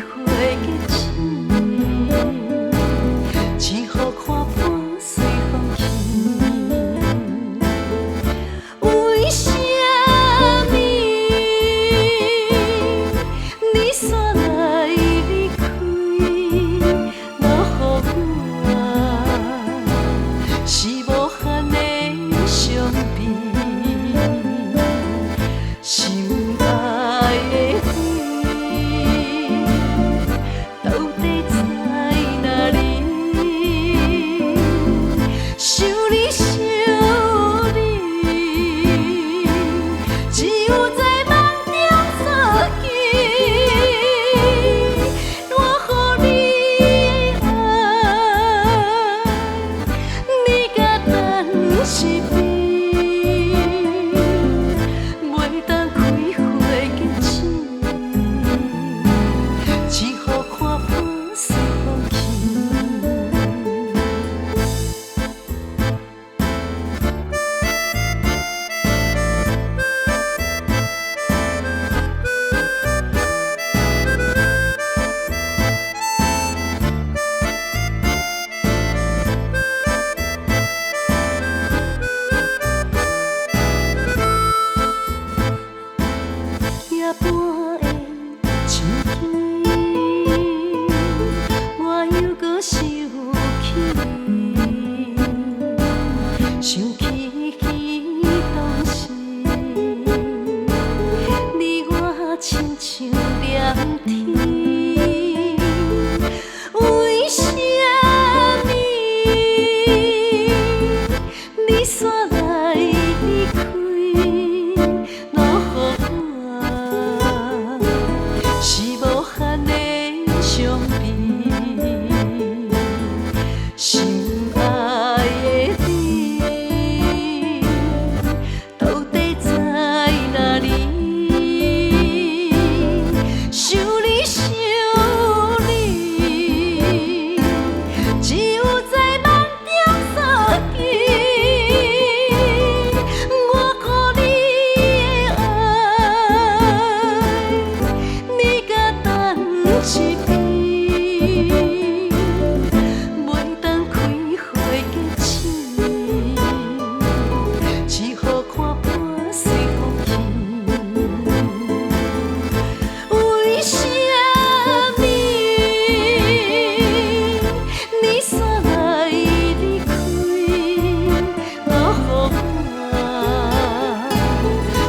花結醒，一予看破隨風去。為啥物你煞來離開，留予我是無限的傷悲。心愛的你，到底在哪裡？想你想你，只有在夢中相見。我予你的愛，你共擲一邊，袂當開花結醒，一予看破隨風去。夜半的深更，我猶閣想起，想起彼當時，你我親像連天。為啥物你煞來離開，留予我是無限的傷悲。心愛的你，到底在哪裡？想你想你，只有在夢中相見。我予你的愛，你共擲一邊，袂當開花結醒，一予看破隨風去。為啥物你煞來離開，留予我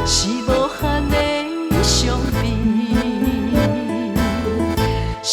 是無限的傷悲。心